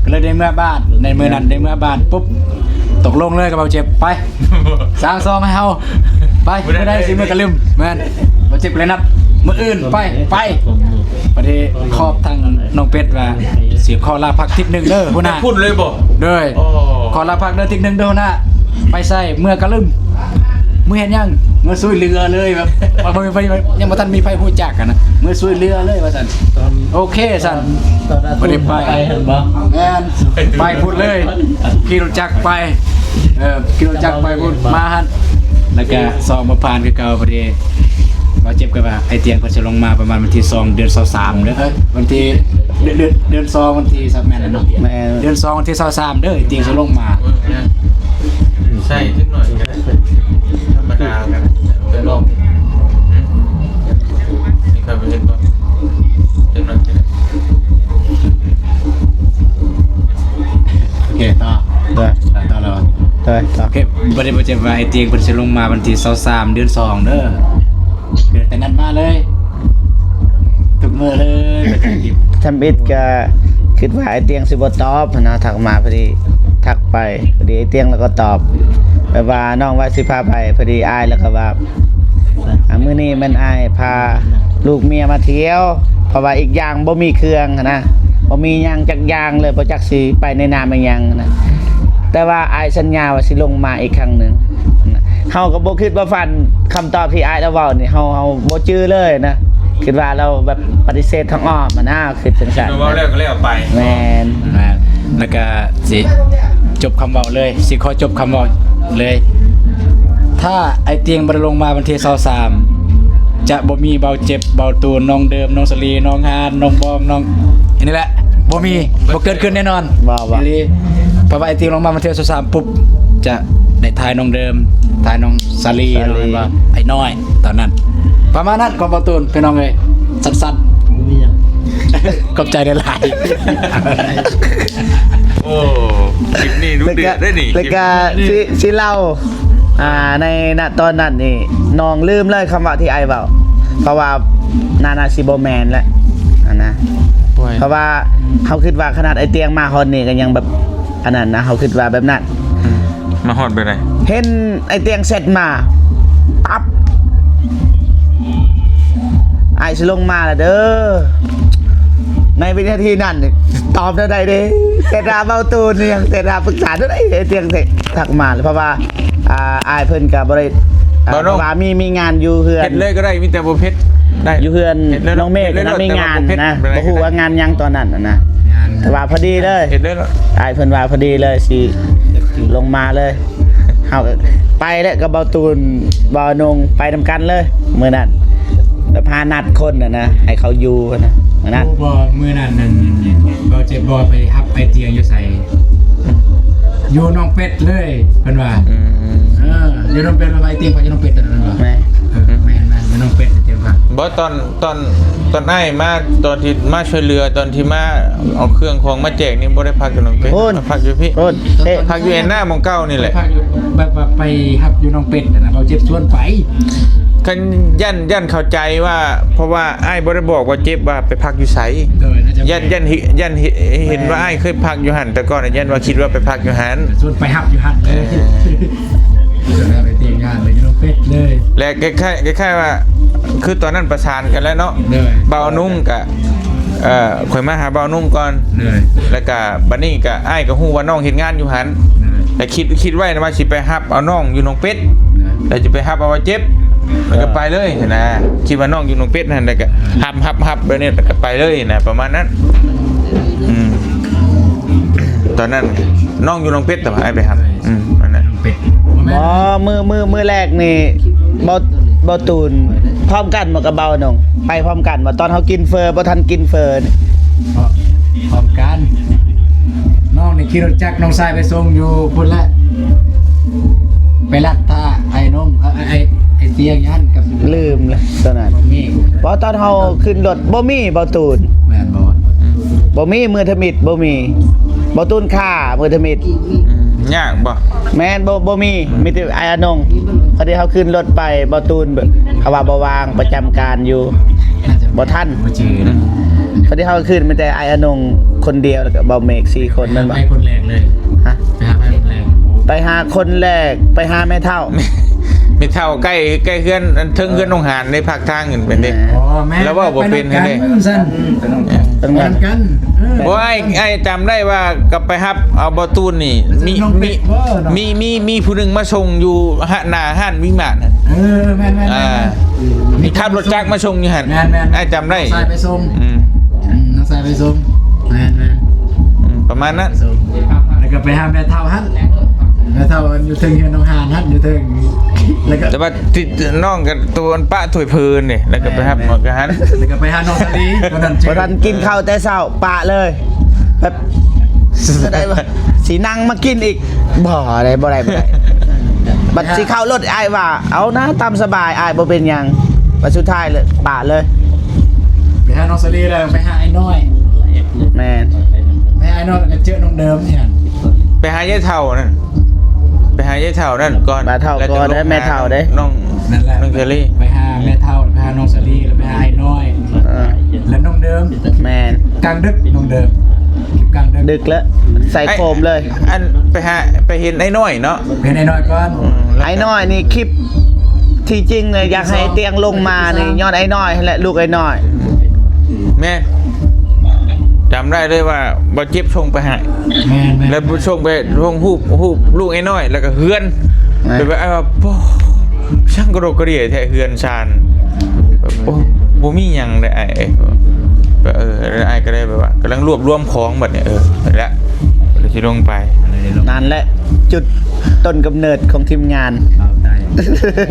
ກໍເລີຍໄດ້ເມືອບ້ານ ໃນມື້ນັ້ນໄດ້ເມືອບ້ານປຸບ ຕົກລົງເລີຍກັບບ່າວເຈັບ ໄປ ສ້າງຊອງໃຫ້ເຮົາ ໄປ ມື້ໃດຊິເມືອກະລຶມ ແມ່ນ ບ່າວເຈັບກໍເລີຍນັດ ມື້ອື່ນໄປ ໄປ ບາດນີ້ຂອບທາງນ້ອງເປັດວ່າ ຊິຂໍລາພັກທິດໜຶ່ງເດີຫົວໜ້າ ພຸ້ນເລີຍບໍ່? ໂດຍ ຂໍລາພັກເດີທິດໜຶ່ງເດີຫົວໜ້າ ໄປໃສ ເມືອກະລຶມ ເມືອເຮັດຫຍັງ? ເມືອຊ່ວຍເຫຼືອເລີຍ ແບບ ຍັງບໍ່ທັນມີໃຜຮູ້ຈັກຫັ້ນນະ ເມືອຊ່ວຍເຫຼືອເລີຍວ່າຊັ້ນ ໂອເຄຊັ້ນ ບໍ່ໄດ້ໄປ ແມ່ນ ໄປພຸ້ນເລີຍ ຂີ່ລົດຈັກໄປ ເອີ ຂີ່ລົດຈັກໄປພຸ້ນ ມາຫັ້ນ ແລ້ວກະສອບມາຜ່ານຄືເກົ່າ ພໍດີບ່າວເຈັບກໍວ່າ ອ້າຍຕຽງເພິ່ນຊິລົງມາປະມານວັນທີສອງ ເດືອນຊາວສາມເດີ ເອີ ວັນທີ ເດືອນ ເດືອນ ເດືອນສອງ ວັນທີ ແມ່ນແລ້ວເນາະ ເດືອນສອງ ວັນທີຊາວສາມເດີ ອ້າຍຕຽງຊິລົງມາ ໃສ່ຈັກໜ້ອຍກໍໄດ້ ທຳມະດາກໍໄດ້ ໄປລອງ ນີ້ກໍເຮັດບໍ່ ຈັກໜ້ອຍ ໂອເຄ ຕໍ່ ໄດ້ ຕໍ່ແລ້ວ ໄດ້ ຕໍ່ ໂອເຄ ບໍ່ໄດ້ ບໍ່ເຈັບວ່າ ອ້າຍຕຽງເພິ່ນຊິລົງມາວັນທີຊາວສາມ ເດືອນສອງເດີ ເດືອນ ແຕ່ນັ້ນມາເລີຍ ທຸກມື້ເລີຍ ທຳອິດກະຄິດວ່າອ້າຍຕຽງຊິບໍ່ຕອບຫັ້ນນະ ທັກມາພໍດີ ທັກໄປ ພໍດີອ້າຍຕຽງລາວກໍຕອບ ແບບວ່ານ້ອງວ່າຊິພາໄປ ພໍດີອ້າຍລາວກໍວ່າ ອ່າ ມື້ນີ້ແມ່ນອ້າຍພາລູກເມຍມາທ່ຽວ ເພາະວ່າອີກຢ່າງບໍ່ມີເຄື່ອງຫັ້ນນະ ບໍ່ມີຫຍັງຈັກຢ່າງເລີຍ ບໍ່ຈັກຊິໄປໃນນາມອີ່ຫຍັງຫັ້ນນະ ແຕ່ວ່າອ້າຍສັນຍາວ່າຊິລົງມາອີກຄັ້ງໜຶ່ງ ເຮົາກໍບໍ່ຄິດບໍ່ຝັນ ຄຳຕອບທີ່ອ້າຍລາວເວົ້ານີ້ ເຮົາ ເຮົາບໍ່ຈື່ເລີຍນະ ຄິດວ່າລາວແບບປະຕິເສດທາງອ້ອມຫັ້ນນະ ຄິດຈັ່ງຊັ້ນ ເວົ້າແລ້ວກໍແລ້ວໄປ ແມ່ນ ແມ່ນ ແລ້ວກໍຊິຈົບຄຳເວົ້າເລີຍ ຊິຂໍຈົບຄຳເວົ້າເລີຍ ຖ້າອ້າຍຕຽງບໍ່ໄດ້ລົງມາວັນທີຊາວສາມ ຈະບໍ່ມີເບົາເຈັບ, ເບົາຕູນ, ນ້ອງເດີມ, ນ້ອງສາລີ, ນ້ອງຮານ, ນ້ອງບອງ, ນ້ອງ ອັນນີ້ແຫຼະ ບໍ່ມີ, ບໍ່ເກີດຂຶ້ນແນ່ນອນ. ບໍ່ ບໍ່ ອີ່ຫຼີ. ເພາະວ່າອ້າຍຕຽງລົງມາວັນທີຊາວສາມປຸບ ຈະໄດ້ຖ່າຍນ້ອງເດີມ, ຖ່າຍນ້ອງສາລີ, ສາລີ ແມ່ນບໍ່? ອ້າຍນ້ອຍ ຕອນນັ້ນ ປະມານນັ້ນຂອງເບົາຕູນ ພີ່ນ້ອງເອີຍ. ສັ້ນໆ ບໍ່ມີຫຍັງ ຂອບໃຈຫຼາຍໆ. ໂອ້ ຄລິບນີ້ດຸເດືອດເດ້ນີ້. ແລ້ວກະ ຄລິບ ຊິ ຊິເລົ່າ ອ່າ ໃນ ນະ ຕອນນັ້ນນີ້ ນ້ອງລືມເລີຍຄຳເວົ້າທີ່ອ້າຍເວົ້າ, ເພາະວ່າໜ້າ ໜ້າຊິບໍ່ແມ່ນແຫຼະ ອັນນະ. ໂອ້ຍ ເພາະວ່າເຮົາຄິດວ່າຂະໜາດອ້າຍຕຽງມາຮອດນີ້ກໍຍັງແບບ ອັນນັ້ນນະ, ເຮົາຄິດວ່າແບບນັ້ນ. ອືມ ມາຮອດແບບໃດ? ເຫັນອ້າຍຕຽງແຊັດມາ ປັບ ອ້າຍຊິລົງມາແລ້ວເດີ. ໃນວິນາທີນັ້ນ ຕອບແນວໃດເດ້? ແຊັດຫາເບົາຕູນຫຍັງ, ແຊັດຫາປຶກສາແນວໃດ? ອ້າຍຕຽງແຊັດ ທັກມາ ເພາະວ່າ ອ່າ ອ້າຍເພິ່ນກໍບໍ່ໄດ້ ອ່າ ເວົ້າເນາະ ເພາະວ່າມີ ມີງານຢູ່ເຮືອນ. ເຮັດເລີຍກໍໄດ້ ມີແຕ່ບໍ່ເຜັດໄດ້. ຢູ່ເຮືອນ ເຮັດເລີຍ ນ້ອງເມກ ແຕ່ວ່າ ນ້ອງມີງານ ແຕ່ວ່າບໍ່ເຜັດ ນະ ບໍ່ຮູ້ວ່າງານຫຍັງຕອນນັ້ນນະ. ແມ່ນ ແຕ່ວ່າພໍດີເລີຍ ເຮັດເລີຍເນາະ. ອ້າຍເພິ່ນວ່າພໍດີເລີຍ ຊິລົງມາເລີຍ. ເຮົາກໍໄປແຫຼະ ກັບເບົາຕູນ ເບົານົງ ໄປນຳກັນເລີຍມື້ນັ້ນ. ແບບຫານັດຄົນນະນະ ໃຫ້ເຂົາຢູ່ນະ ມື້ນັ້ນ. ຮູ້ບໍ່ ມື້ນັ້ນນັ້ນ ເບົາເຈັບບໍ່ໄປຮັບໄປຕຽງຢູ່ໃສ? ຢູ່ໜອງເປັດເລີຍ ເພິ່ນວ່າ. ອືມ ເອີ ຢູ່ໜອງເປັດ ໄປຕຽງ ໄປຢູ່ໜອງເປັດຕອນນັ້ນແມ່ນບໍ່? ແມ່ນ ເອີ ແມ່ນໆ ຢູ່ໜອງເປັດຕຽງ. ບໍ່ ຕອນ ຕອນ ຕອນອ້າຍມາ ຕອນທີ່ມາຊ່ວຍເຫຼືອ ຕອນທີ່ມາເອົາເຄື່ອງຂອງມາແຈກນີ້ ບໍ່ໄດ້ພັກຢູ່ໜອງເປັດ ໂອ້ຍ ພັກຢູ່ພີ້ ໂອ້ຍ ເອີ ພັກຢູ່ແອນນາໝ່ອງເກົ່ານີ້ແຫຼະ. ໄປພັກຢູ່ ແບບວ່າໄປຮັບຢູ່ໜອງເປັດນະ ເບົາເຈັບຊວນໄປ. ຄັນຢ້ານ ຢ້ານເຂົ້າໃຈວ່າ ເພາະວ່າອ້າຍບໍ່ໄດ້ບອກວ່າເຈັບວ່າໄປພັກຢູ່ໃສ. ໂດຍ ຢ້ານ ຢ້ານເຫັນ ຢ້ານເຫັນວ່າອ້າຍເຄີຍພັກຢູ່ຫັ້ນ ແຕ່ກ່ອນ ຢ້ານວ່າຄິດວ່າໄປພັກຢູ່ຫັ້ນ ຊວນໄປຮັບຢູ່ຫັ້ນເລີຍ. ເອີ ໄປຕຽງຢູ່ຫັ້ນເລີຍ ຢູ່ໜອງເປັດເລີຍ. ແລະ ຄ້າຍໆ ຄ້າຍໆວ່າ ຄືຕອນນັ້ນປະສານກັນແລ້ວເນາະ. ໂດຍ ບ່າວນຸ່ງກະ ເອີ ຂ້ອຍມາຫາບ່າວນຸ່ງກ່ອນ. ໂດຍ ແລ້ວກະບັດນີ້ກະ ອ້າຍກະຮູ້ວ່ານ້ອງເຮັດງານຢູ່ຫັ້ນ. ໂດຍ ແລະ ຄິດ ຄິດໄວ້ນະວ່າຊິໄປຮັບເອົານ້ອງຢູ່ໜອງເປັດ. ໂດຍ ແລ້ວຈະໄປຮັບເອົາເຈັບ ແລ້ວກະໄປເລີຍຫັ້ນນະ. ຄິດວ່ານ້ອງຢູ່ໜອງເປັດຫັ້ນ ແລ້ວກະຮັບ ຮັບ ຮັບແບບນີ້ ແລ້ວກະໄປເລີຍຫັ້ນນະ ປະມານນັ້ນ. ອືມ ຕອນນັ້ນນ້ອງຢູ່ໜອງເປັດ ແຕ່ວ່າອ້າຍໄປຮັບ. ອືມ ອັນນັ້ນ ເປັດ ບໍ່ ມື້ ມື້ ມື້ແລກນີ້ ເບົາ ເບົາຕູນ ພ້ອມກັນບໍ່ກັບເບົານົງ? ໄປພ້ອມກັນບໍ່? ຕອນເຮົາກິນເຝີ ບໍ່ທັນກິນເຝີນີ້ ພ້ອມກັນ. ນ້ອງນີ້ຂີ່ລົດຈັກນ້ອງຊາຍໄປສົ່ງຢູ່ພຸ້ນແຫຼະ ໄປລັດຖ້າອ້າຍນົງ ເອີ ອ້າຍ ອ້າຍຕຽງຫັ້ນກັບ ລືມລະຕອນນັ້ນ. ບໍ່ ຕອນເຮົາຂຶ້ນລົດບໍ່ມີເບົາຕູນ. ແມ່ນບໍ່? ອືມ ບໍ່ມີ ມືທຳອິດບໍ່ມີ ເບົາຕູນຂ້າມືທຳອິດ. ອືມ ຍາກບໍ່? ແມ່ນ ບໍ່ ບໍ່ມີ ມີແຕ່ອ້າຍອານົງ ພໍດີເຮົາຂຶ້ນລົດໄປ ເບົາຕູນເຂົາວ່າບໍ່ວ່າງ ປະຈຳການຢູ່ ບໍ່ທັນ. ອືມ ພໍດີເຮົາຂຶ້ນມີແຕ່ອ້າຍອານົງຄົນດຽວ ແລ້ວກໍເບົາເມກ ສີ່ຄົນ ແມ່ນບໍ່? ໄປຄົນແລກເລີຍ. ຮະ? ໄປຫາໃຜຄົນແລກ? ໄປຫາຄົນແລກ ໄປຫາແມ່ເຖົ້າ. ແມ່ເຖົ້າໃກ້ ໃກ້ເຮືອນ ອັນເທິງເຮືອນນ້ອງຫານເດ້ ພາກທາງຂຶ້ນໄປເດ້. ອໍ ແມ່ນ ລາວເວົ້າບໍ່ເປັນເດ້ ໄປນຳກັນຊັ້ນ ເອີ ໄປນຳກັນ. ເອີ ບໍ່ ອ້າຍ ອ້າຍຈຳໄດ້ວ່າກັບໄປຮັບເອົາເບົາຕູນນີ້ ມີ ມີ ມີ ມີຜູ້ໜຶ່ງມາສົ່ງຢູ່ ຫະ ໜ້າຮ້ານວິມານຫັ້ນ. ເອີ ແມ່ນໆໆ ອ່າ ມີຄົນຂັບລົດຈັກມາສົ່ງຢູ່ຫັ້ນ. ແມ່ນໆ ອ້າຍຈຳໄດ້ ນ້ອງຊາຍໄປສົ່ງ. ອືມ ອືມ ນ້ອງຊາຍໄປສົ່ງ. ແມ່ນໆ ອືມ ປະມານນັ້ນ. ໄປສົ່ງ ແລ້ວກໍໄປຫາແມ່ເຖົ້າຫັ້ນ ແມ່ເຖົ້າຢູ່ເທິງເຮືອນນ້ອງຫານຫັ້ນ ຢູ່ເທິງ ແລ້ວກໍ ແຕ່ວ່າ ຕິດນ້ອງກັບໂຕອັນປະຖ້ວຍເພີນນີ້ ແລ້ວກໍໄປຮັບ ແມ່ນໆ ໝໍກະຫັນ ແລ້ວກໍໄປຫານ້ອງສາລີ ຕອນນັ້ນ ບໍ່ທັນກິນເຂົ້າແຕ່ເຊົ້າ ປະເລີຍ ແບບ ຊິໄດ້ບໍ່ ຊິນັ່ງມາກິນອີກ ບໍ່ໄດ້ ບໍ່ໄດ້ ບໍ່ໄດ້. ບັດຊິເຂົ້າລົດ ອ້າຍວ່າ ເອົານະ ຕາມສະບາຍ ອ້າຍ ບໍ່ເປັນຫຍັງ. ບັດສຸດທ້າຍເລີຍ ປະເລີຍ ໄປຫານ້ອງສາລີ ແລ້ວໄປຫາອ້າຍນ້ອຍ. ແມ່ນ ໄປຫາອ້າຍນ້ອຍ ແລ້ວກໍເຈີນ້ອງເດີມນີ້ຫັ້ນ ໄປຫາຍາຍເຖົ້ານັ້ນ ໄປຫາຍາຍເຖົ້ານັ້ນກ່ອນ ມາເຖົ້າກ່ອນ ແລ້ວຈຶ່ງລົງ ແມ່ເຖົ້າເດ້ ນ້ອງ ນັ້ນແຫຼະ ນ້ອງສາລີ ໄປຫາແມ່ເຖົ້າ ໄປຫານ້ອງສາລີ ແລ້ວໄປຫາອ້າຍນ້ອຍ. ເອີ ແລ້ວນ້ອງເດີມ. ແມ່ນ ກາງດຶກ ນ້ອງເດີມ ກາງດຶກ ດຶກແລ້ວ ໃສ່ໂຄມເລີຍ. ອັນ ໄປຫາ ໄປເຫັນອ້າຍນ້ອຍເນາະ ເຫັນອ້າຍນ້ອຍກ່ອນ. ອືມ ອ້າຍນ້ອຍນີ້ ຄລິບທີ່ຈິງເລີຍ ຢາກໃຫ້ຕຽງລົງມານີ້ ຍ້ອນອ້າຍນ້ອຍຫັ້ນແຫຼະ ລູກອ້າຍນ້ອຍ. ແມ່ນ ຈຳໄດ້ເລີຍວ່າ ບໍ່ເຈັບສົ່ງໄປໃຫ້. ແມ່ນໆ ແລ້ວສົ່ງໄປ ສົ່ງຮູບ ຮູບລູກອ້າຍນ້ອຍ ແລ້ວກໍເຮືອນ. ແມ່ນ ແບບວ່າ ອ້າຍວ່າ ໂອ້ ຊ່າງກະດົກກະເດຍແທ້ເຮືອນຊານ. ໂອ້ ບໍ່ມີຫຍັງເດ້ອ້າຍເອີຍ. ເອີ ແລ້ວອ້າຍກໍໄດ້ແບບວ່າ ກຳລັງລວບລວມຂອງບັດນີ້. ເອີ ນັ້ນແຫຼະ ກໍຊິລົງໄປ. ນັ້ນແຫຼະຈຸດຕົ້ນກຳເນີດຂອງທີມງານ.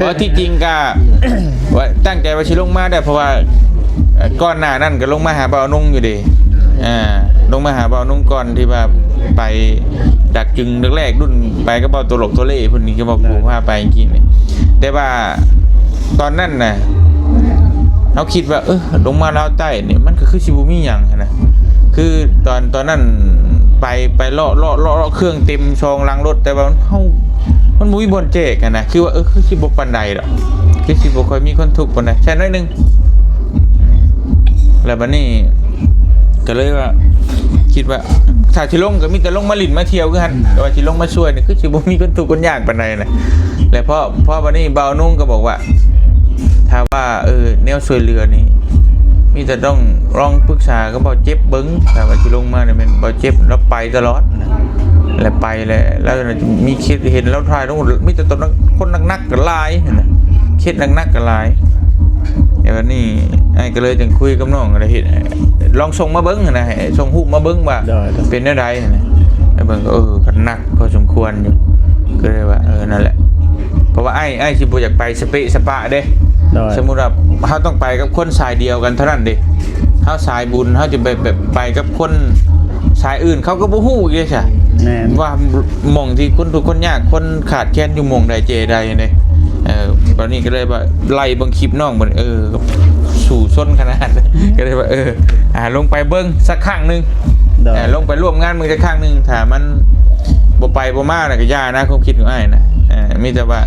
ບໍ່ ທີ່ຈິງກະ ວ່າຕັ້ງໃຈວ່າຊິລົງມາໄດ້ ເພາະວ່າ ເອີ ກ່ອນໜ້ານັ້ນກໍລົງມາຫາບ່າວນົງຢູ່ເດ້. ອ່າ ລົງມາຫາບ່າວນົງກ່ອນ ທີ່ວ່າໄປດັກຈຶ່ງແລກໆ ລຸ້ນໄປກັບບ່າວໂຕຫຼົກໂຕເລ່ພຸ້ນນີ້ ກໍບ່າວປູພາໄປກິນນີ້. ແຕ່ວ່າຕອນນັ້ນນະ ເຮົາຄິດວ່າ ເອີ ລົງມາລາວໃຕ້ນີ້ ມັນກໍຄືຊິບໍ່ມີຫຍັງຫັ້ນນະ. ຄືຕອນ ຕອນນັ້ນໄປ ໄປເລາະ ເລາະ ເລາະ ເລາະເຄື່ອງເຕັມສອງຫຼັງລົດ ແຕ່ວ່າເຮົາ ມັນບໍ່ມີບ່ອນແຈກຫັ້ນນະ. ຄືວ່າ ເອີ ຄືຊິບໍ່ປານໃດດອກ ຄືຊິບໍ່ຄ່ອຍມີຄົນທຸກປານໃດ ໃຊ່ໜ້ອຍໜຶ່ງ. ແລ້ວບັດນີ້ ກໍເລີຍວ່າ ຄິດວ່າ ຖ້າຊິລົງກໍມີແຕ່ລົງມາຫຼິ້ນມາທ່ຽວຄືຫັ້ນ ແຕ່ວ່າຊິລົງມາຊ່ວຍນີ້ ຄືຊິບໍ່ມີຄົນທຸກຄົນຍາກປານໃດນະ. ແລ້ວພໍ ພໍບັດນີ້ບ່າວນົງກໍບອກວ່າ ຖ້າວ່າ ເອີ ແນວຊ່ວຍເຫຼືອນີ້ ມີແຕ່ຕ້ອງລອງປຶກສາກັບບ່າວເຈັບເບິ່ງ. ຖ້າວ່າຊິລົງມານີ້ແມ່ນບ່າວເຈັບລາວໄປຕະຫຼອດນະ ແລ້ວໄປແລ້ວ ແລ້ວມີເຄສເຫັນລາວຖ່າຍລົງ ມີແຕ່ຕົວ ຄົນໜັກໆກໍຫຼາຍຫັ້ນນະ ເຄສໜັກໆກໍຫຼາຍ. ແລ້ວບັດນີ້ອ້າຍກໍເລີຍຈຶ່ງຄຸຍກັບນ້ອງ ກໍເລີຍເຮັດ ລອງສົ່ງມາເບິ່ງຫັ້ນນະ ໃຫ້ສົ່ງຮູບມາເບິ່ງວ່າ ໂດຍ ເປັນແນວໃດຫັ້ນນະ. ແລ້ວເບິ່ງກໍ ເອີ ກໍໜັກພໍສົມຄວນຢູ່ ກໍເລີຍວ່າ ເອີ ນັ້ນແຫຼະ. ເພາະວ່າອ້າຍ ອ້າຍຊິບໍ່ຢາກໄປສະເປະສະປະເດ້. ໂດຍ ສົມມຸດວ່າເຮົາຕ້ອງໄປກັບຄົນສາຍດຽວກັນເທົ່ານັ້ນເດ້. ເຮົາສາຍບຸນ ເຮົາຈະໄປແບບໄປກັບຄົນສາຍອື່ນ ເຂົາກໍບໍ່ຮູ້ອີກເດ້ຊະ. ແມ່ນ ວ່າ ໝ່ອງທີ່ຄົນທຸກຄົນຍາກ ຄົນຂາດແຄນຢູ່ໝ່ອງໃດເຈໃດເດ້. ເອີ ບັດນີ້ກໍເລີຍວ່າໄລ່ເບິ່ງຄລິບນ້ອງບັດນີ້ ເອີ ສູ້ຊົນຂະໜາດ ກໍເລີຍວ່າ ເອີ ອ່າ ລົງໄປເບິ່ງສັກຄັ້ງໜຶ່ງ. ໂດຍ ເອີ ລົງໄປຮ່ວມງານເບິ່ງຈັກຄັ້ງໜຶ່ງ ຖ້າມັນບໍ່ໄປບໍ່ມາແລ້ວກໍຢ່ານະ ຄວາມຄິດຂອງອ້າຍນະ. ເອີ ມີແຕ່ວ່າ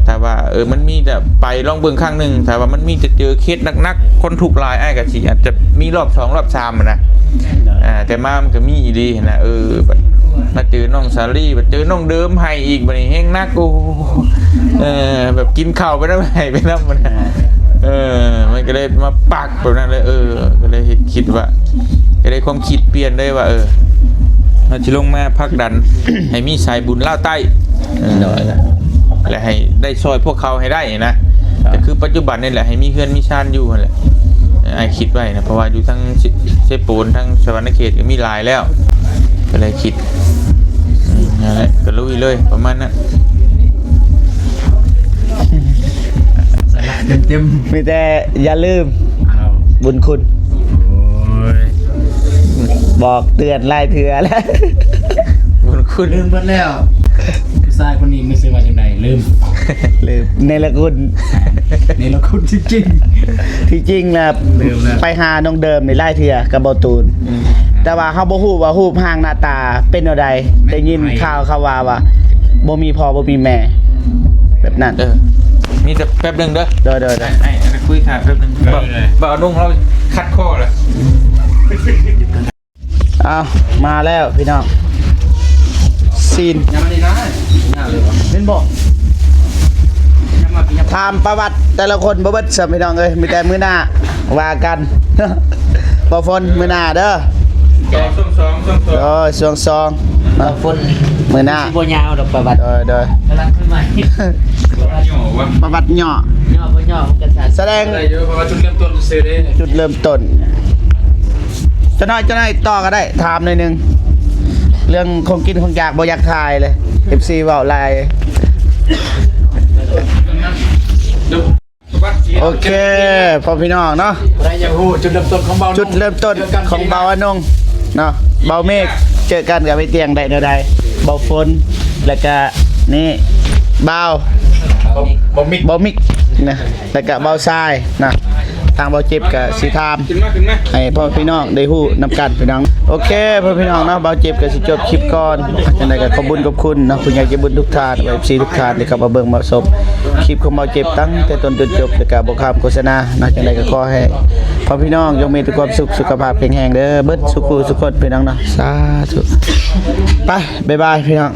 ຖ້າວ່າ ເອີ ມັນມີແຕ່ໄປລອງເບິ່ງຄັ້ງໜຶ່ງ ຖ້າວ່າມັນມີແຕ່ເຈີເຄສໜັກໆ ຄົນທຸກຫຼາຍ ອ້າຍກໍຊິອາດຈະມີລອບສອງລອບສາມຫັ້ນນະ. ໂດຍ ອ່າ ແຕ່ມາມັນກໍມີອີ່ຫຼີຫັ້ນນະ. ເອີ ບັດມາເຈີນ້ອງສາລີ ບັດເຈີນ້ອງເດີມໃຫ້ອີກ ບັດນີ້ແຮງໜັກ. ໂອ້ ເອີ ແບບກິນເຂົ້າໄປນຳ ໄຫ້ໄປນຳຫັ້ນນະ. ເອີ ມັນກໍເລີຍມາປັກແບບນັ້ນເລີຍ. ເອີ ກໍເລີຍເຮັດ ຄິດວ່າ ກໍເລີຍຄວາມຄິດປ່ຽນເລີຍວ່າ ເອີ ເຮົາຊິລົງມາຜັກດັນໃຫ້ມີສາຍບຸນລາວໃຕ້. ເອີ ໂດຍ ແລະ ໃຫ້ໄດ້ຊ່ອຍພວກເຂົາໃຫ້ໄດ້ນະ. ກໍຄືປັດຈຸບັນນີ້ແຫຼະ ໃຫ້ມີເຮືອນມີຊານຢູ່ຫັ້ນແຫຼະ ອ້າຍຄິດໄວ້ນະ ເພາະວ່າຢູ່ທາງເຊໂປນ ທາງສະຫວັນນະເຂດກໍມີຫຼາຍແລ້ວ ກໍເລີຍຄິດ ອືມ ນັ້ນແຫຼະ ກໍລຸຍເລີຍປະມານນັ້ນ. ເຕັມໆ ມີແຕ່ຢ່າລືມ ອ້າວ ບຸນຄຸນ. ໂອ້ຍ ບອກເຕືອນຫຼາຍເທື່ອແລ້ວ ບຸນຄຸນ ລືມເບິດແລ້ວ. ຜູ້ຊາຍຄົນນີ້ມີຊື່ວ່າຈັ່ງໃດ? ລືມ ລືມ ເນລະຄຸນ ເນລະຄຸນຈິງໆ. ທີ່ຈິງນະ ລືມແລ້ວ ໄປຫານ້ອງເດີມນີ້ຫຼາຍເທື່ອກັບບໍ່ຕູນ ອືມ ແຕ່ວ່າເຮົາບໍ່ຮູ້ວ່າຮູບຮ່າງໜ້າຕາເປັນແນວໃດ. ໄດ້ຍິນຂ່າວເຂົາວ່າ ວ່າບໍ່ມີພໍ່ບໍ່ມີແມ່ ແບບນັ້ນ. ເອີ ມີແຕ່ແປັບໜຶ່ງເດີ. ໂດຍໆໆ ໄອ້ ໄອ້ ໄປຄຸຍຖ້າແປັບໜຶ່ງ. ເອີ ບ່າວ ບ່າວນຸ່ງເຮົາຂັດຄໍລະ. ອ້າວ ມາແລ້ວພີ່ນ້ອງ ຊີນ ຍັງອັນນີ້ນະ ຍາກເລີຍວະ ເຫັນບໍ່? ຍັງມາ ຍັງ ຖາມປະຫວັດແຕ່ລະຄົນບໍ່ເບິດຊ້ຳພີ່ນ້ອງເອີຍ ມີແຕ່ມື້ໜ້າວ່າກັນ. ບໍ່ຝົນ ມື້ໜ້າເດີ ຊ່ວງສອງ ຊ່ວງສອງ ໂອ້ຍ ຊ່ວງສອງ ເນາະ ຝົນ ມື້ໜ້າ ຊິບໍ່ຍາວດອກປະຫວັດ. ໂດຍໆ ກຳລັງຂຶ້ນໃໝ່ ປະຫວັດຫຍໍ້ ປະຫວັດຫຍໍ້ ຫຍໍ້ບໍ່ຫຍໍ້ມັນກໍສາ ສະແດງ ໄດ້ຢູ່ ເພາະວ່າຈຸດເລີ່ມຕົ້ນຊື່ໆເດ້ ຈຸດເລີ່ມຕົ້ນ. ຈັກໜ້ອຍ ຈັກໜ້ອຍຕໍ່ກໍໄດ້ ຖາມໜ້ອຍໜຶ່ງ ເລື່ອງຂອງກິນຂອງຢາກບໍ່ຢາກຖ່າຍເລີຍ ເອັຟຊີເວົ້າຫຼາຍ. ໂອເຄ ພໍ່ພີ່ນ້ອງເນາະ ໃຜຢາກຮູ້ຈຸດເລີ່ມຕົ້ນຂອງເບົາ ຈຸດເລີ່ມຕົ້ນຂອງເບົາອານົງເນາະ ເບົາເມກ ເຈີກັນກັບໄອ້ຕຽງໄດ້ແນວໃດ ເບົາຝົນ ແລ້ວກະນີ້ ບ່າວ ເບົາມິກ ເບົາມິກນະ ແລ້ວກະເບົາຊາຍນະ. ທາງເບົາເຈັບກະຊິຖາມ ຂຶ້ນມາ ຂຶ້ນມາ ໃຫ້ພໍ່ພີ່ນ້ອງໄດ້ຮູ້ນຳກັນພີ່ນ້ອງ. ໂອເຄ ພໍ່ພີ່ນ້ອງເນາະ ເບົາເຈັບກະຊິຈົບຄລິບກ່ອນ. ຈັ່ງໃດກະຂອບບຸນຂອບຄຸນເນາະ ຜູ້ໃຫຍ່ໃຈບຸນທຸກທ່ານ ເອັຟຊີທຸກທ່ານທີ່ເຂົ້າມາເບິ່ງມາຊົມຄລິບຂອງເບົາເຈັບຕັ້ງແຕ່ຕົ້ນຈົນຈົບ ແລ້ວກະບໍ່ຂ້າມໂຄສະນາເນາະ. ຈັ່ງໃດກະຂໍໃຫ້ພໍ່ພີ່ນ້ອງຈົ່ງມີແຕ່ຄວາມສຸກ ສຸຂະພາບແຂງແຮງເດີ ເບິດສູ່ຄູ່ສູ່ຄົນພີ່ນ້ອງເນາະ ສາທຸ. ໄປ ບາຍບາຍພີ່ນ້ອງ.